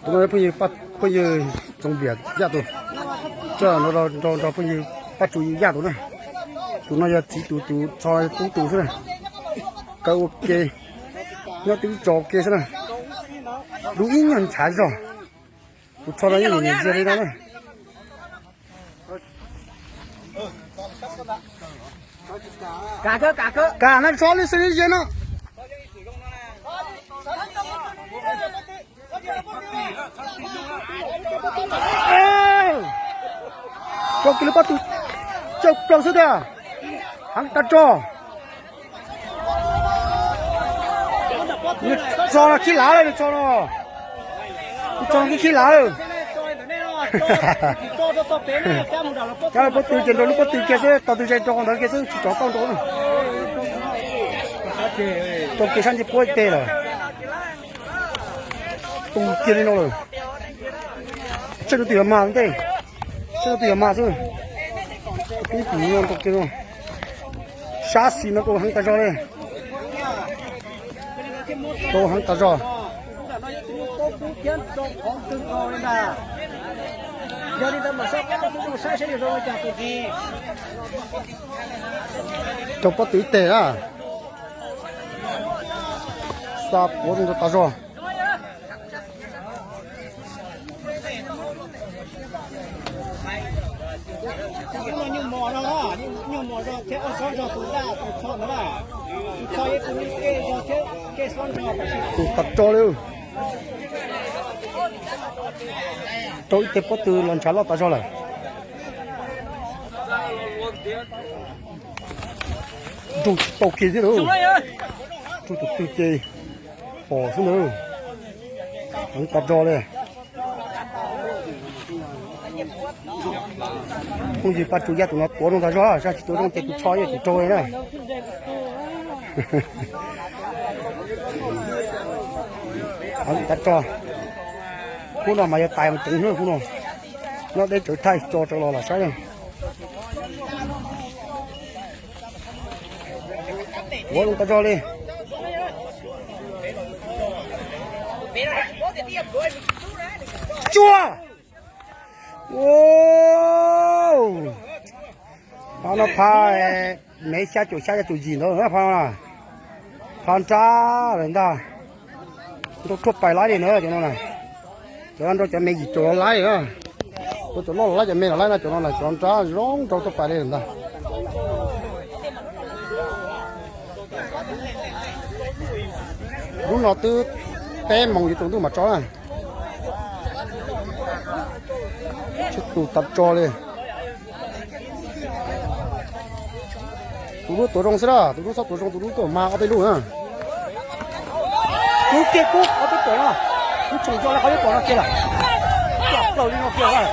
Tus no phooj ywg, phooj ywg Txoov Npiam Yaj tus, coj nrog nrog phooj ywg Paj Tsu Yaj tus na. Tus no yog txiv tus, tus txho tub tus xwb na. Kaw ua ke, nyob twb tso ua ke xwb na. Dub ib nyuag ntshav zog. Tus txho no yeej nyiam nyiam ziag li no na. Kam na, tso li xwb li no. Tso kiag li pob tw, tsawg plaws xwb tiag. Heev tag tso. Nws txog no khib lav lawm, nws txog no, nws txog no khib lav lawm. Cov pob tw ces nrog lub pob tw kiag xwb, tau tw ze rau qhov ntawd kiag xwb, tsis rov tau nrau. Rau kiag sab ntsej puab ib teg lawm. Tu kiag li no lawm. Tsawg rau twg yog mag ntej, tsawg rau twg yog mag xwb. Ib tug no rau kiag no. Sab xis no rau heev tas zog li. Rau heev tas zog. Rau pob tw ib teg na. Xa puav rau tas zog. Tus tas tso li. Rau ib teg pob tw los ntshav loj tas zog lawm. Nrug tsis tau kiag thiab lawm. Nrug tus twg ces pom xwb ntag. Heev tas zog li. Phooj ywg Paj Tsu Yaj tus no tuav zoo tas zog, zaj tsis tuav zoo ces tus tsho yeej tus raug li na. Heev tas tso. Khub no mas yog tais mus ceev hnub khub no. Nyob deb tsawv thaij tso rau los lam saib. Tuav zoo tas zog li. Tsuag! Phab no phab mev xya caum xya xya caum yim ntawd phab no. Phab nrab lawm ntag. Nrau thuaj pais laib li na cov no na. Cov nrau cov me yim caum los laib na. Ua cov loj los laib cov me los laib na, cov no na cov nrab zoo nrau thuaj pais li lawm ntag. Lub no twb peb moos yuav tsaus ntuj mam tso na. Tsib tus tas tso li. Tus lub tuav zoo xwb na, tus lub txhob tuav zoo, tus lub tuaj mag ob peb lub na. Kub kiag kub, qhov twb pom no, kub tshoo coj li qhov twb pom no kiag lawm. Coj plaws li no kiag lawm.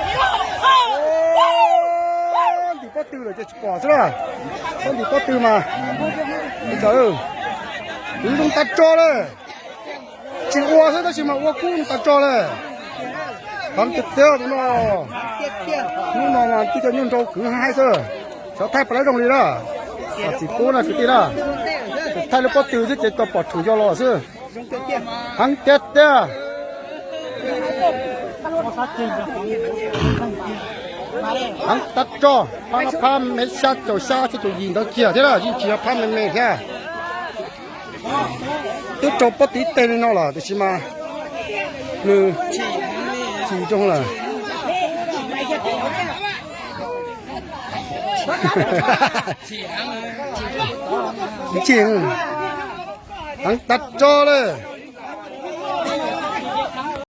Ntim pob tw lawm ces tsis pom xwb na. Pob ntim pob tw mas, ntsaws, zoo tas tso li. Tsis ua xwb tab sis mas ua kub tas tso li. Heev tiag tiag tus no. Hnub no mas tib co nyuj nrau kwv haib xwb. Xyov thaij puas laib zoo li na. Txiv pub na kwv tij na. Thaij lub pob tw xwb ces tau pom tshwm yog los xwb. Heev tiag tiag. Heev tas tso, phab no phab me xya caum xya xya caum yim ntawd kiag thiab na, yeej tsis yog phab me me thiab. Twb rau pob tw ib teg li no lawm tiam sis mas nws tsis zoo lawm. Tsis, heev tas tso li.